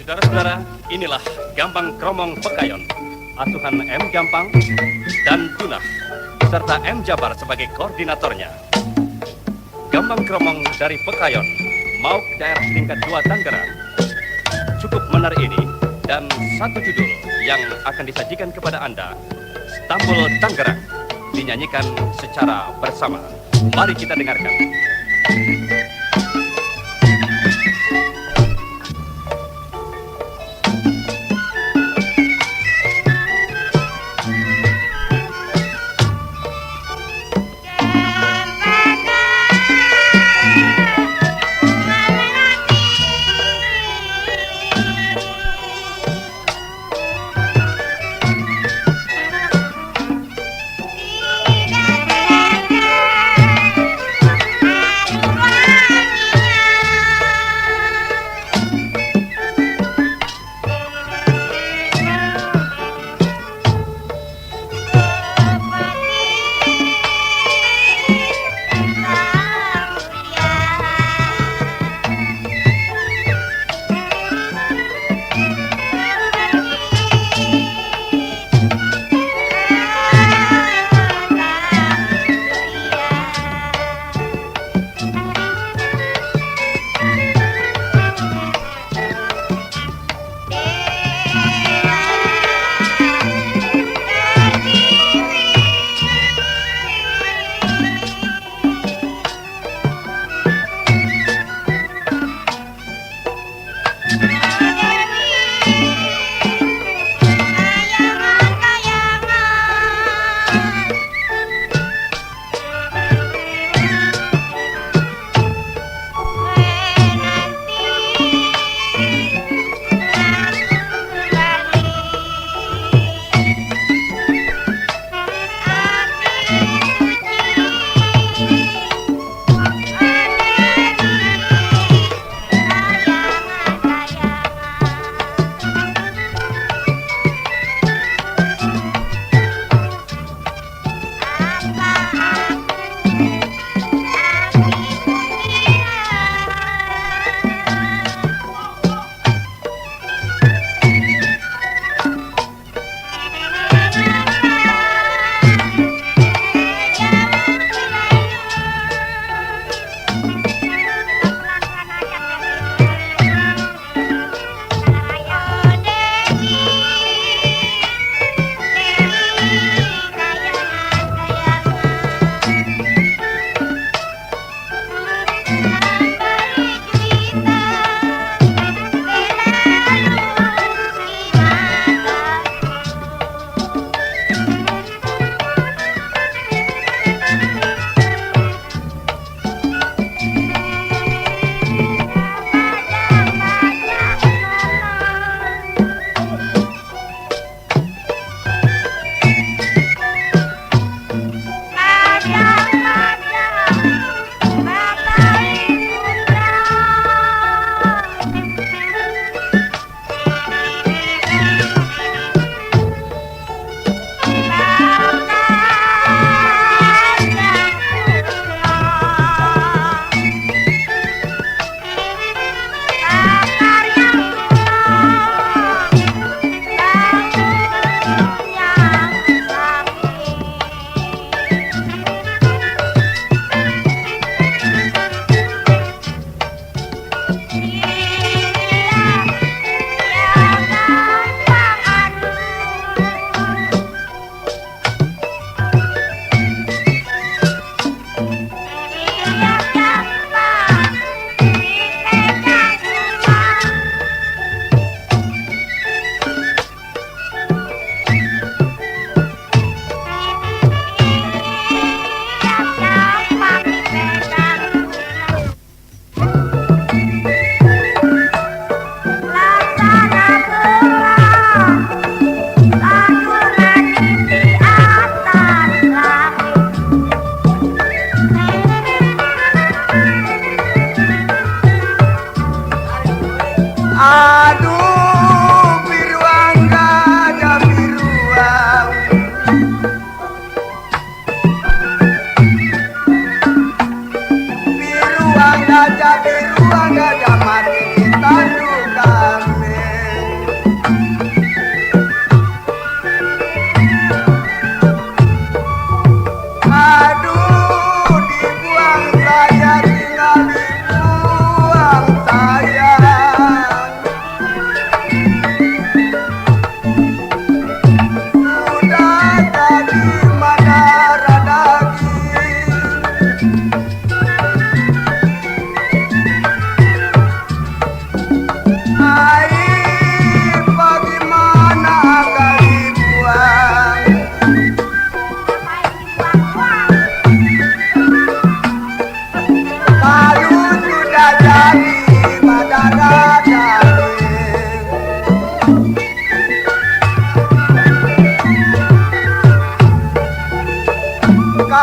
Saudara-saudara, inilah Gambang Kromong Pekayon, asuhan M. Gampang dan Tunah, serta M. Jabar sebagai koordinatornya. Gambang Kromong dari Pekayon, Mauk daerah tingkat 2 Tangerang. Cukup menarik ini dan satu judul yang akan disajikan kepada Anda, Stambul Tangerang, dinyanyikan secara bersama. Mari kita dengarkan. Wow.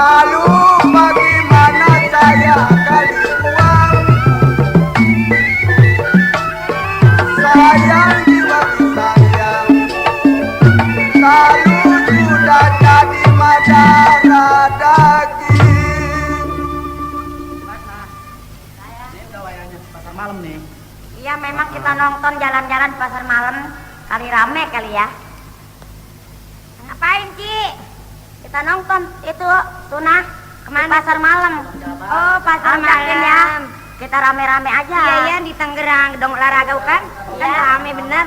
Lalu bagaimana saya kali uang? Sayang jiwa sayang, lalu sudah jadi madara daging. Ini udah wayangnya pasar malam nih. Iya, memang kita nonton jalan-jalan pasar malam kali rame kali ya. Ngapain, Ci? Kita nonton itu Tuna kemana? Di pasar malam. Oh, pasar malam ya. Kita rame-rame aja. Iya, iya, di Tangerang Gedung Olahraga kan? Kan rame bener.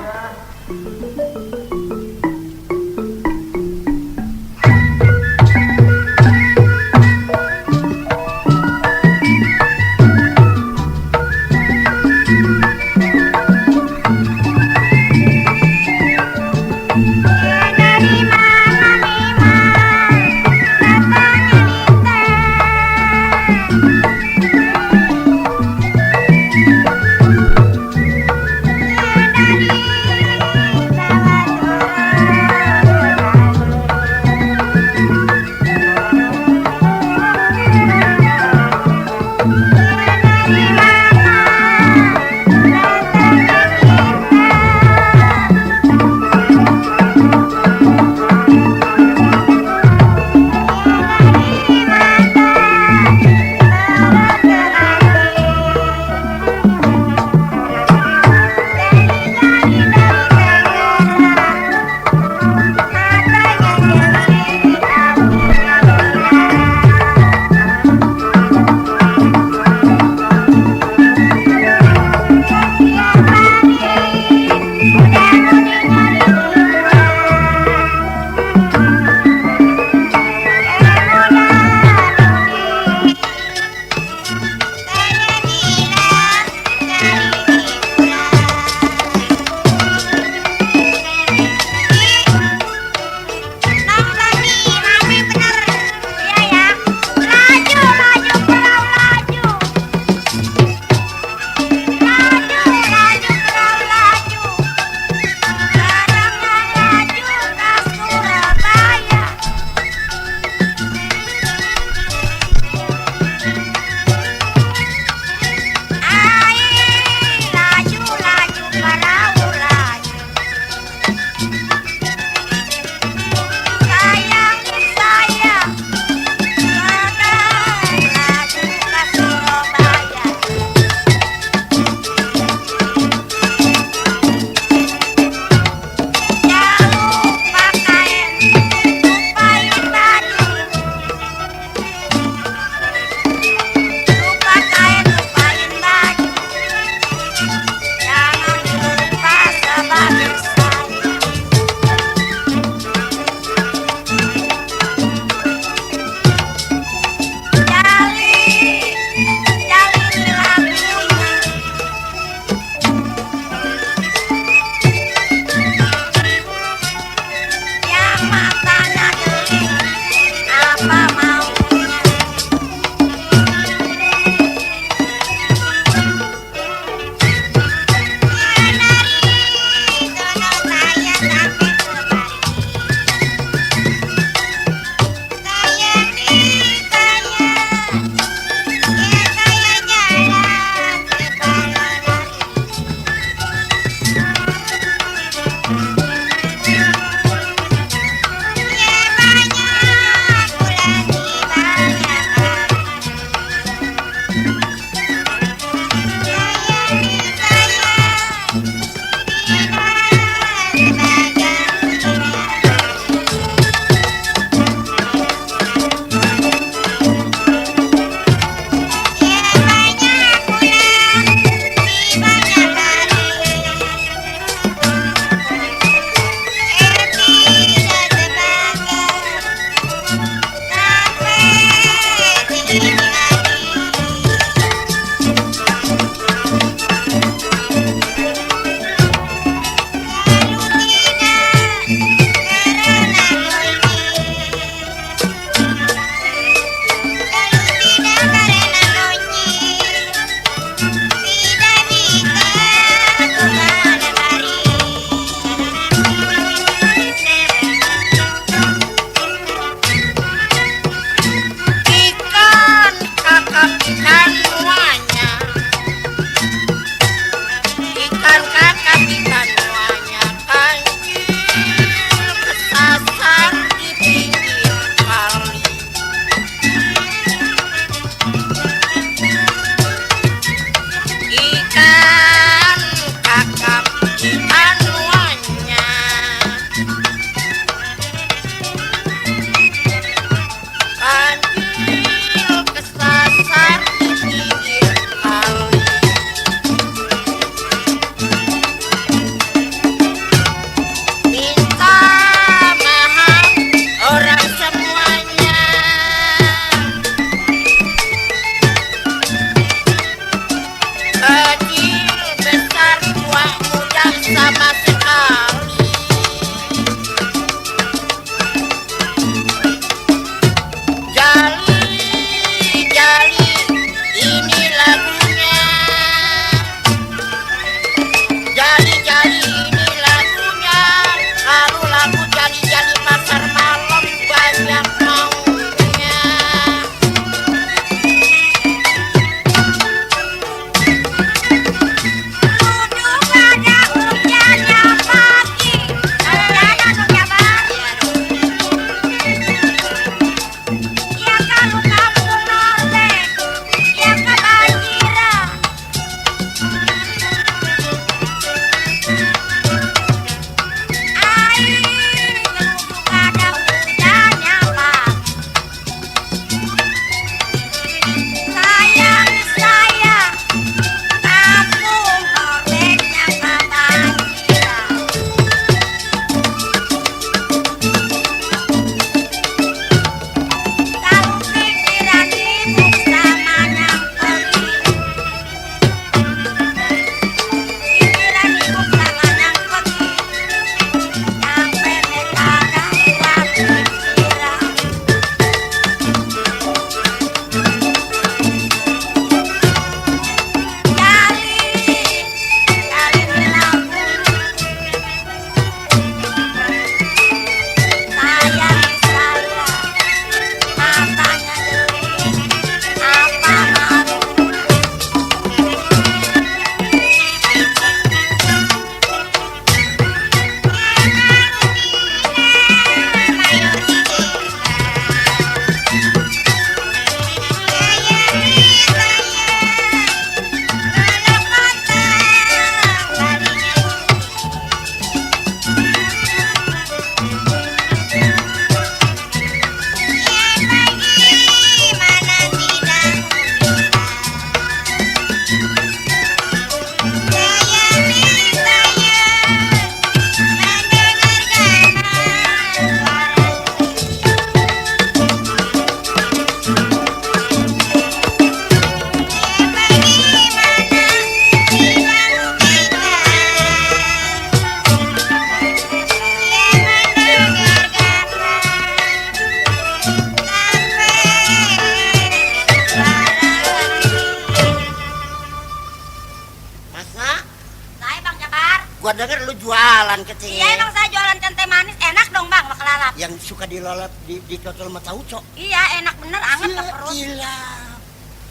Gua denger lu jualan kecil. Iya emang saya jualan centai manis, enak dong bang, bakal lalap. Yang suka dilolot dicocol sama tauco. Iya enak bener, anget ke perut. Gila.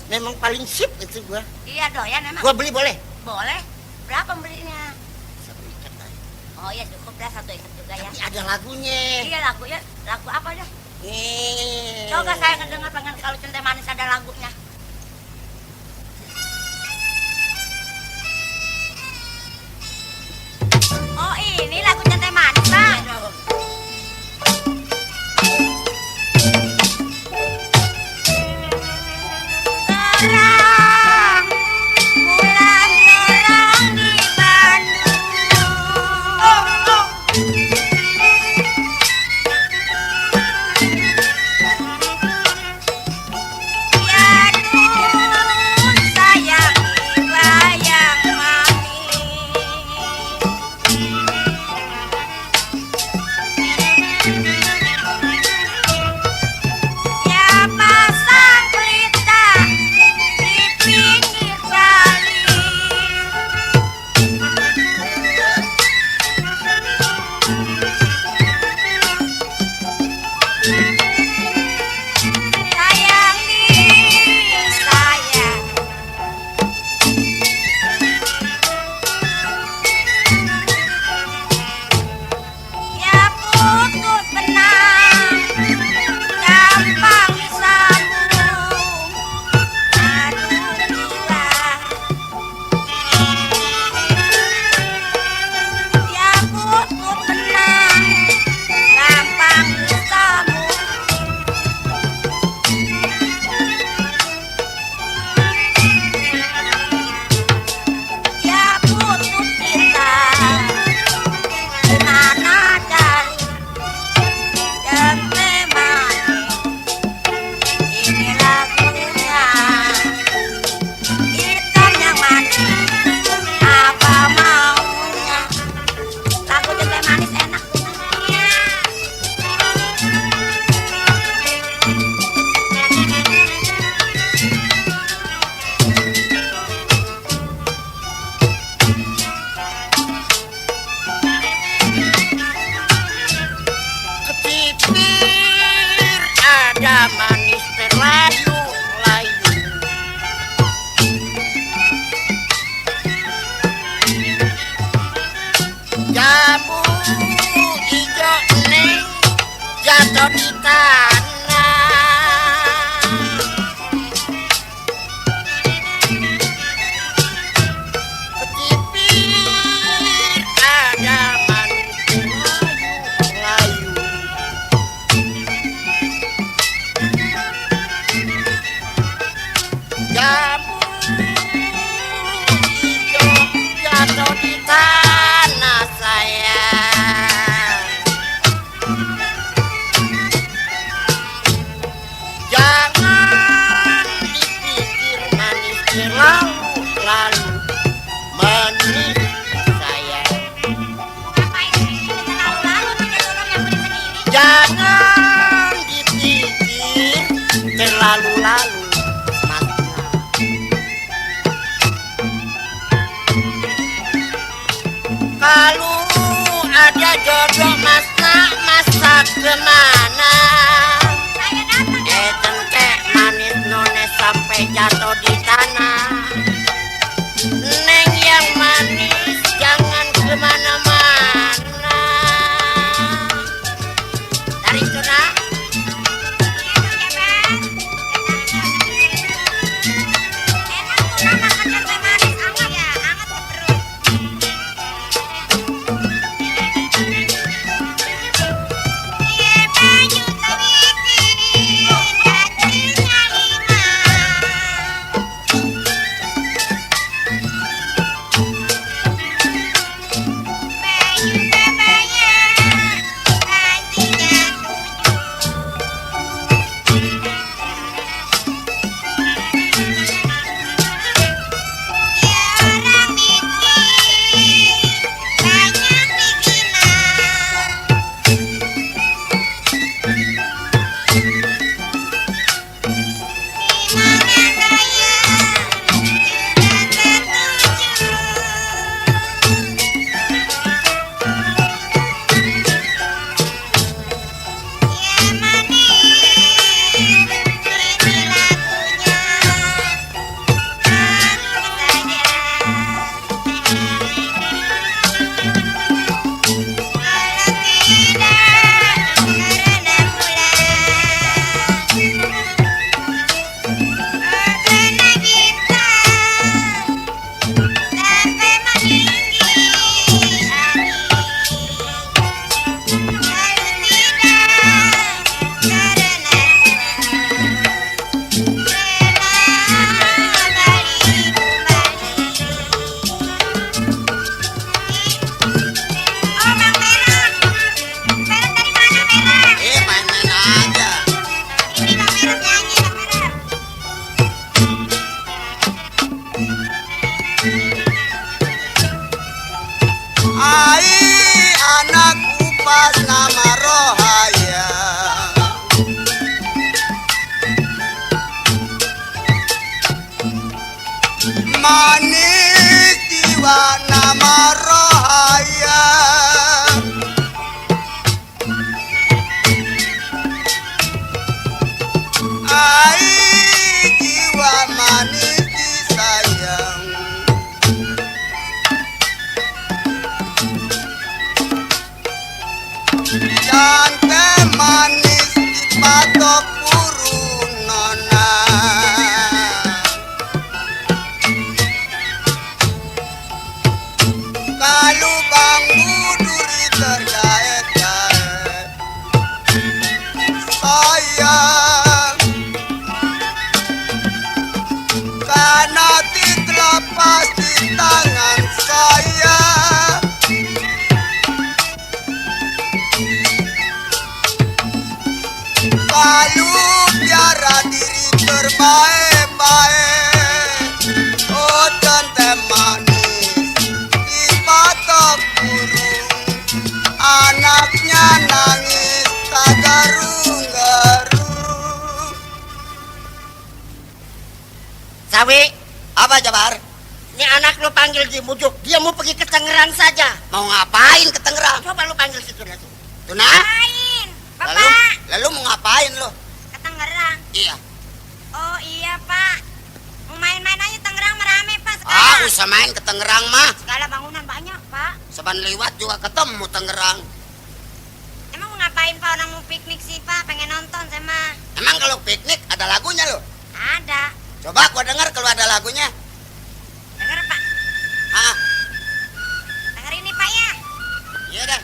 Memang paling sip itu gua. Iya doyan emang. Gua beli boleh? Boleh. Berapa belinya? Satu ikat aja. Oh iya cukup dah, satu ikat juga ya. Tapi ada lagunya. Iya lagunya, lagu apa dah? Nih. Coba saya ngedenger pengen kalau centai manis ada lagunya. Oh ini lagu centai manis bang. Terang, bulan terang di Bandung. Ya Nun, sayangi bayang ya pasang pelita di pinggir kali. Sayangi, sayang. Ya putus benang, gampang disambung. Aduh gila. Ya putus benang, gampang disambung. Ya putus kita, gimana cari centai manis? Ini lagunya, hitam yang manis, apa maunya? Lagu centai manis enak. Iya. Kecipir ada manis terlayu-layu. Jambu hijau neng jatuh di tanah. Kecipir ada manis terlayu-layu. Jambu hijau jatuh di tanah saya. Jangan dipikir manis terlalu-lalu. Manis saya. Ngapain sih lalu-lalu bikin orang yang beli sendiri? Jangan dipikir terlalu-lalu. Masnya. Kalau ada jodoh masnya, masak kemana? Saya datang ya. Cengkeh manis none sampai jatuh di tanah. Neng yang manis jangan kemana-mana. Dari sana Enak tuh nah makan centai manis, anget ya, anget ke perut. Iya baju kebikin, gajinya 5. manis jiwa nama rohaya. Ai jiwa manis disayang, cantik manis dipatok burung nona. Kalau bangku duri tergait-gait, sayang karena terlepas di tangan saya. Kalau biara diri terbaik-baik, oh cantik manis dipatok burung, anaknya nangis tak garung-garung. Sawi, Apa Jabar? ini anak lu panggil dibujuk. Dia mau pergi ke Tangerang saja. Mau ngapain ke Tangerang? Coba lu panggil situ dah. Tuna? Main, Lalu, Bapak. lalu mau ngapain lo? Ke Tangerang. Iya. Oh iya, Pak. Mau main-main aja Tangerang merame, Pak, Ah, sekarang. usah main ke Tangerang mah. Segala bangunan banyak, Pak. Seban lewat juga ketemu Tangerang. Emang mau ngapain, Pak? Orang mau piknik sih, Pak. Pengen nonton sama. Emang kalau piknik ada lagunya lo? Ada. Coba gua dengar kalau ada lagunya. Dengar, Pak. Ah, Dengar ini, Pak, ya. iya dah.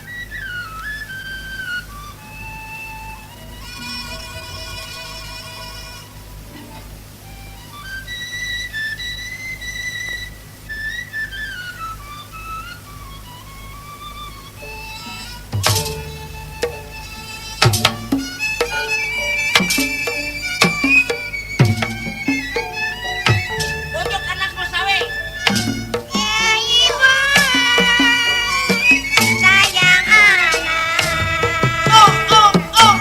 Bujuk anak lu Sawi. Ya, Ibu. Sayang anak. Oh, oh, oh.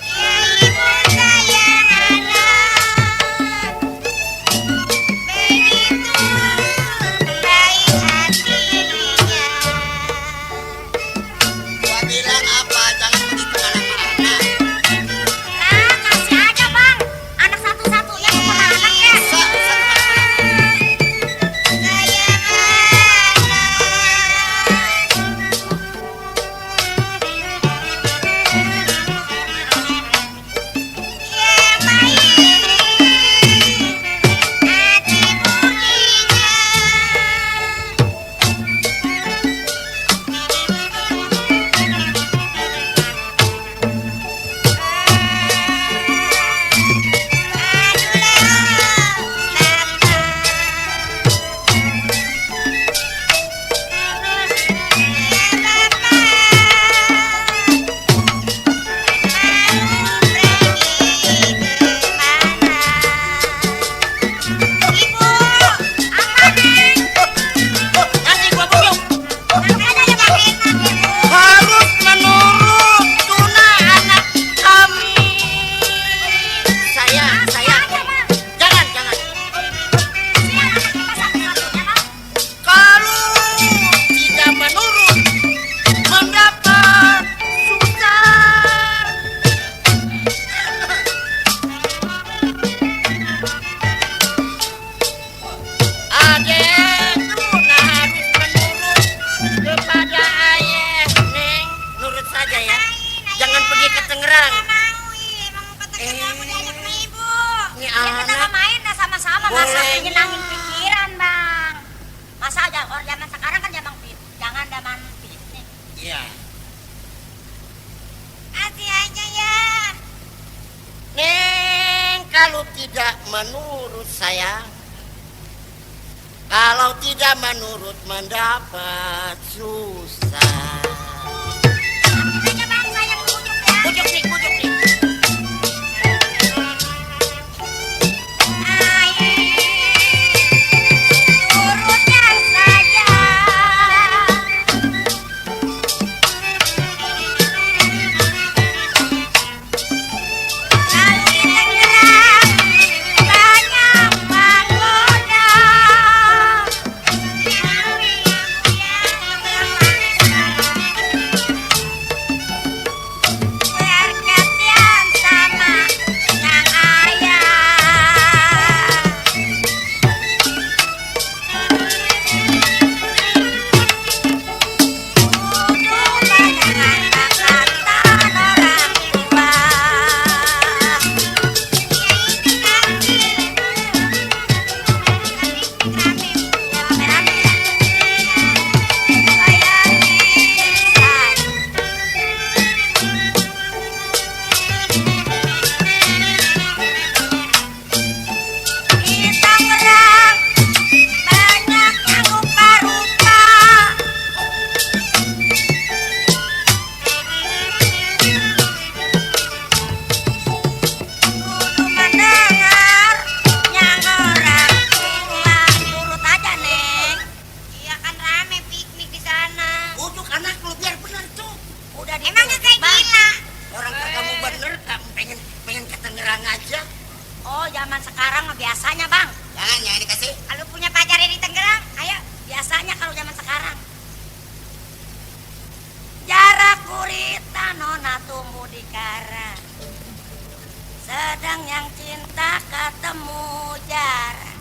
Ya, Ibu, sayang anak. Begitu baik hatinya. Gua bilang apa? Jangan pergi kemana-mana. Lah, kasih aja, Bang. Anak satu-satunya bukan anaknya. Sayang anak. Ya, baik. Hati bunyinya. Nanti gua bujuk. Harus menurut Tuna anak kami. Sayang. Jangan. Kalau tidak menurut, mendapat susah. Adek Tuna harus menurut kepada ayah. Neng, nurut saja ya. Jangan pergi ke Tangerang. Ini anak. Main dah sama-sama, masa Boleh. nyenangin pikiran, Bang. Masa aja orang zaman sekarang kan jangan zaman piknik. Iya. Kasih aja ya. Neng, kalau tidak menurut saya, kalau tidak menurut mendapat susah. Aja, Bang, saya bujuk ya. Bujuk nih. Turutnya saja. Lalu di Tangerang banyak banget Oh, zaman sekarang mah biasanya, Bang. Jangan dikasih. Kalau punya pacar di Tangerang, ayo. Biasanya kalau zaman sekarang. Jarak gurita nona tumbuh di karang. Sedang yang cinta ketemu jarang.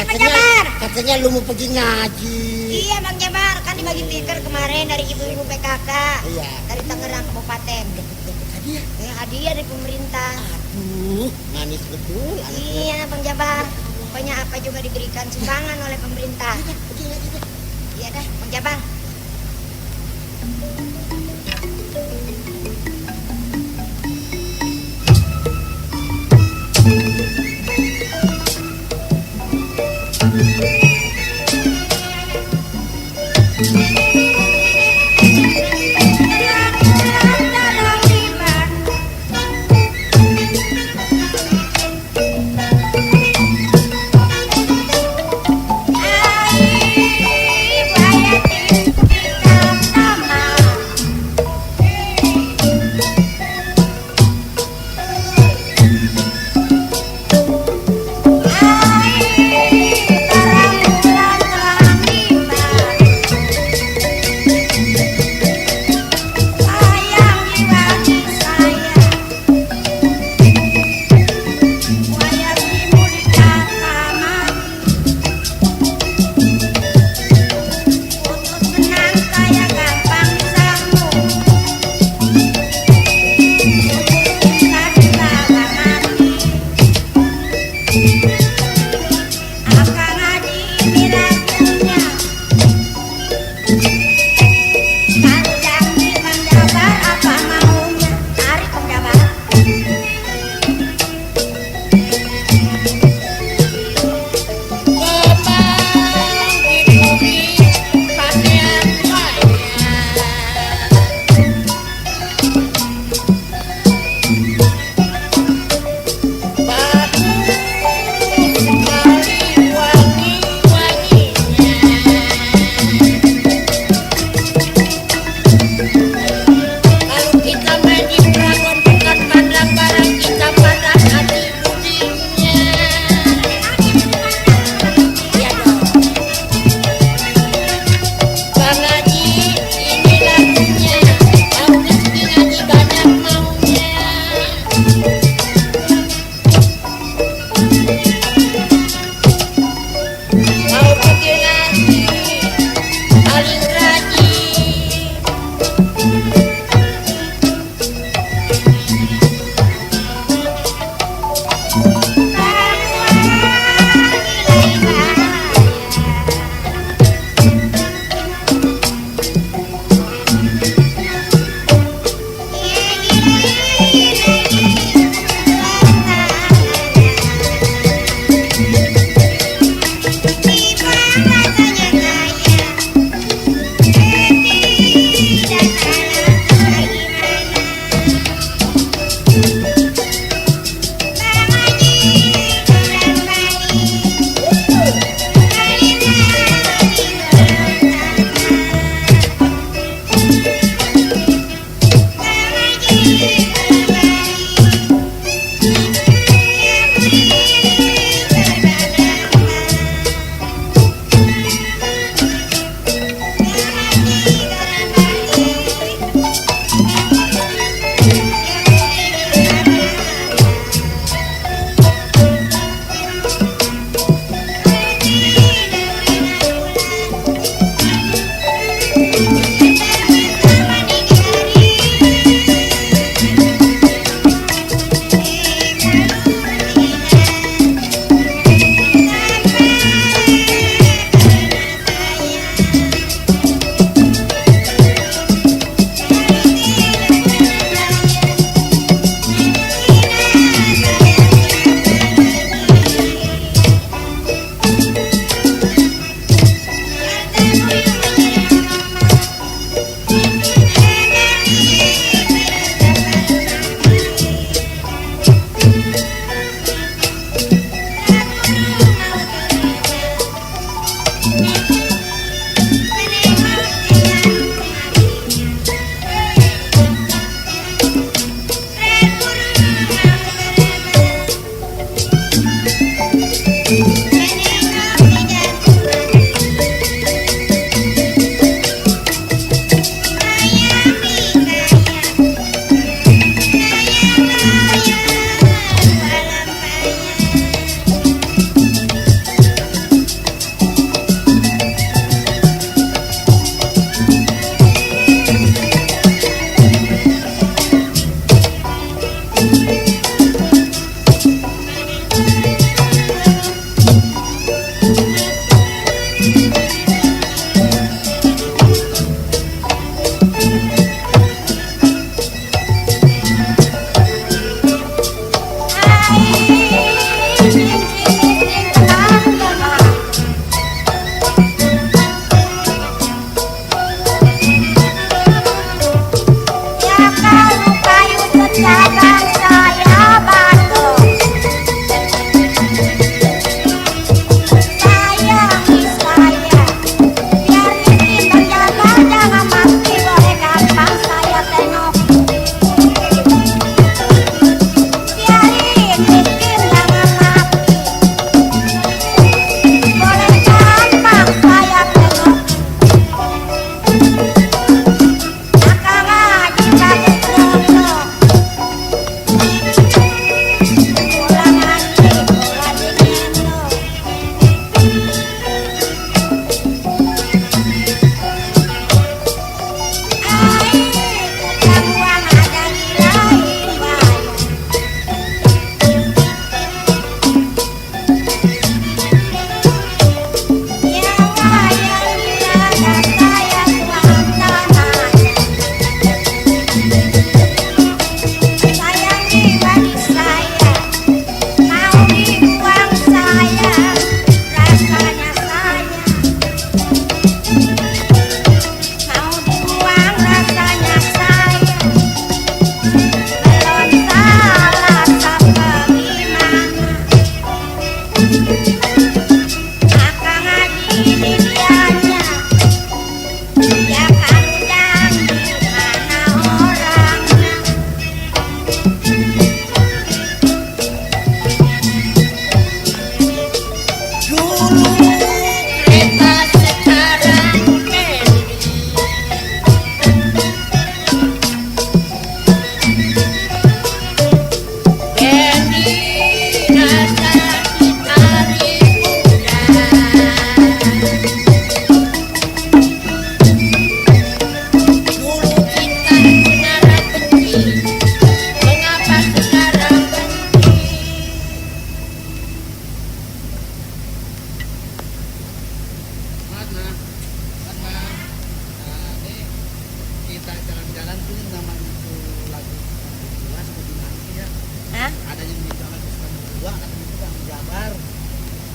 Bang Jabar. Katanya lu mau pergi ngaji. Iya Bang Jabar, kan dibagi stiker kemarin dari ibu-ibu PKK. Iya. Dari Tangerang Kabupaten. Hadiah. Hadiah dari pemerintah. Aduh, manis betul. Iya Bang Jabar. Pokoknya apa juga diberikan sumbangan oleh pemerintah. Pergi ngaji deh. Iya dah Bang Jabar.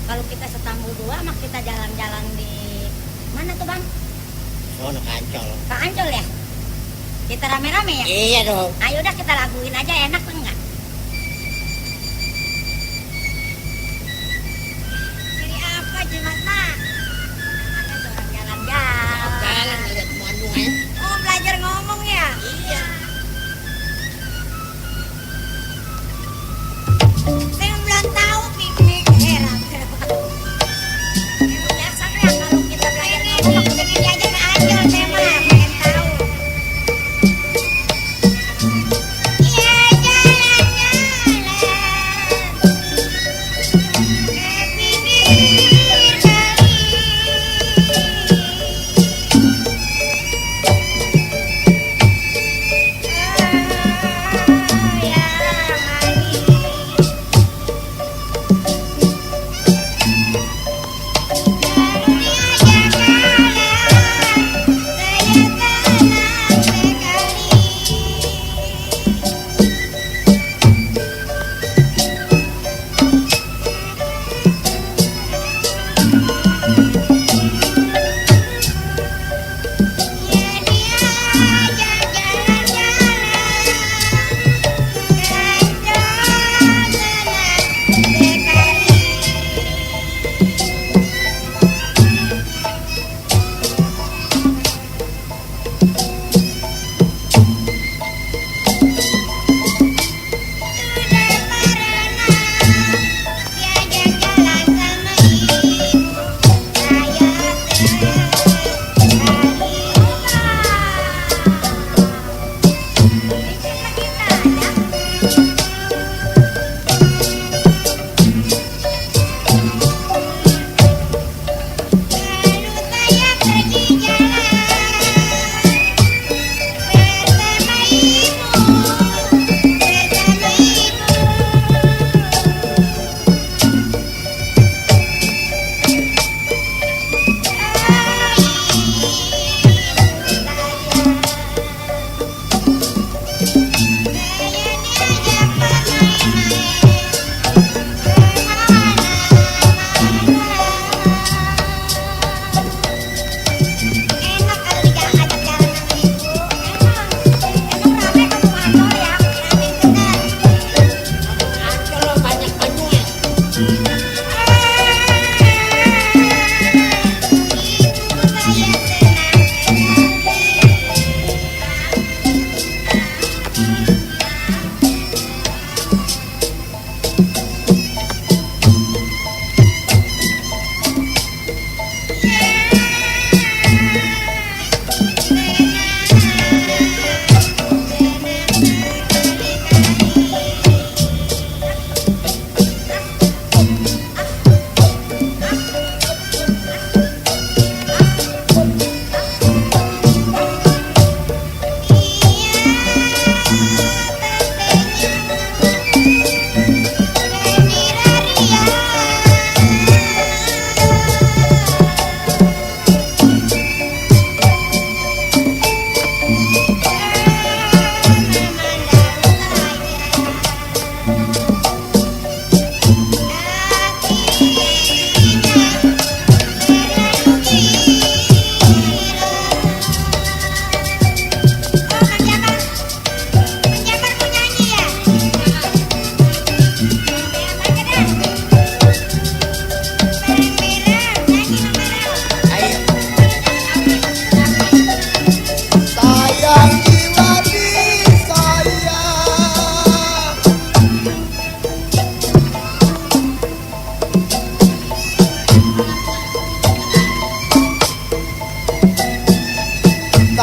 Kalau kita setambul dua, mak kita jalan-jalan di mana tuh bang? Sono Ancol. Ke Ancol ya? Kita rame-rame ya? Iya dong. Ayo udah kita laguin aja, enak tuh enggak? Jadi apa Jimat Mak? Ada orang jalan-jalan. Jalan ngeliat pemanduan. Oh belajar ngomong ya? Iya. Saya belum tahu piknik heran. Biasa ya kalau kita belajar ngomong kita diajak ke Ancol saya mah pengen tahu. Iya aja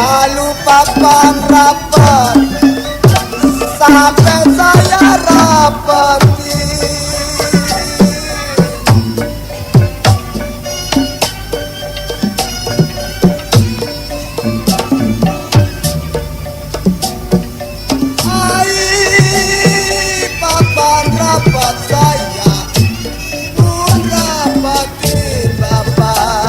Lalu papang rapat sampai saya rapati. Ai papang rapat saya pun rapati bapak.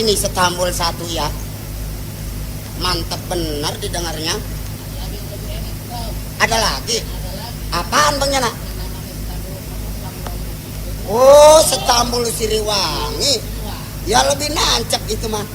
Wangi setambul satu ya. Mantap benar didengarnya. Ada lagi? Apaan Bang Yana? Oh, setambul Siliwangi. Ya lebih nancep itu mah.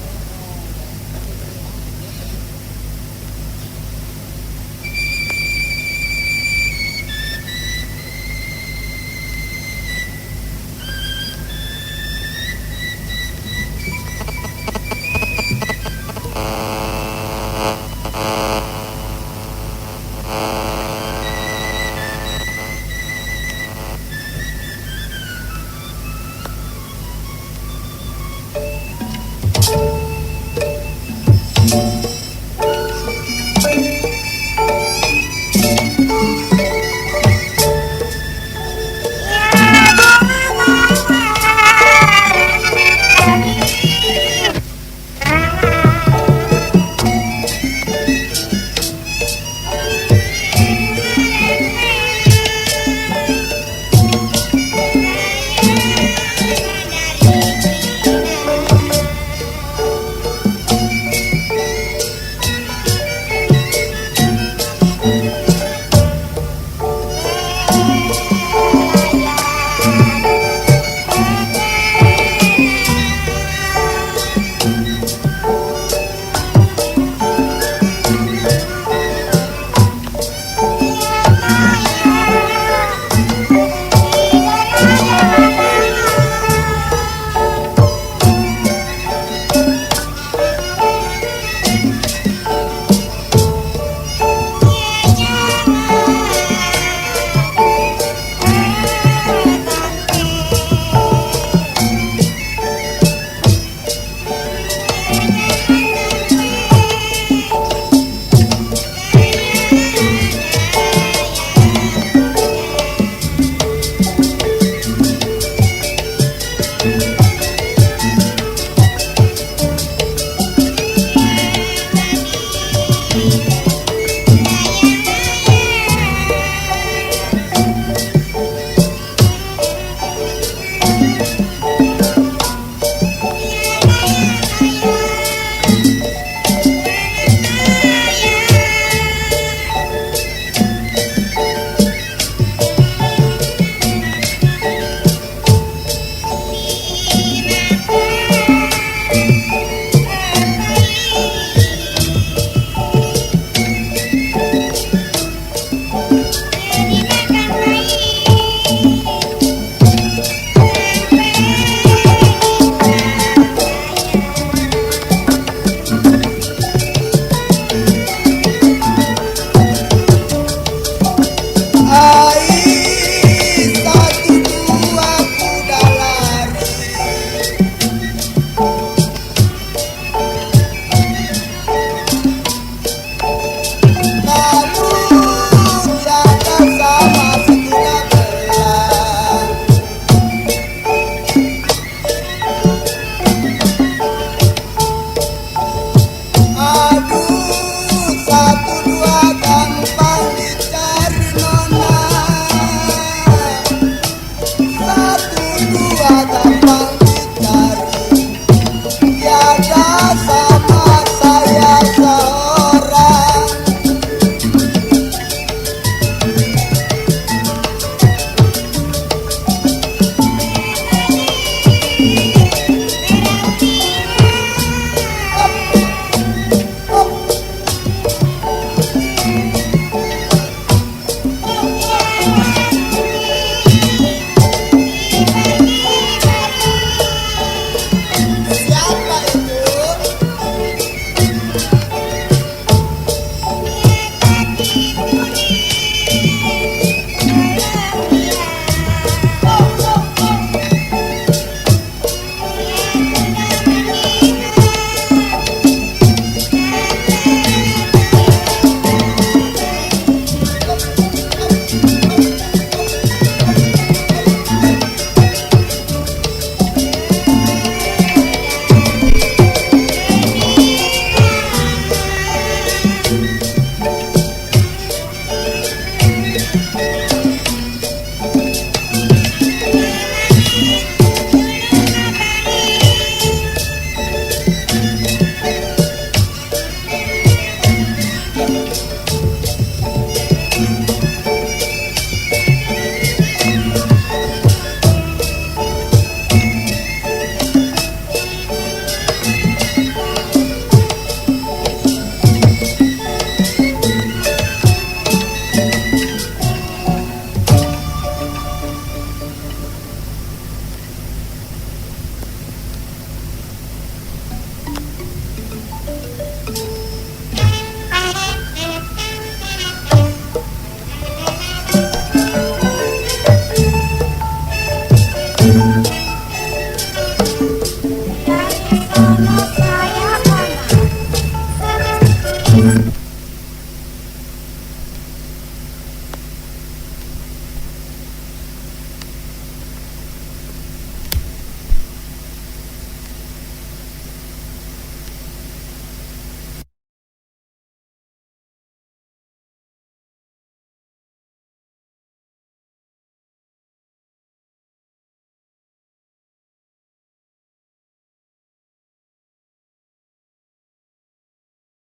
Rapati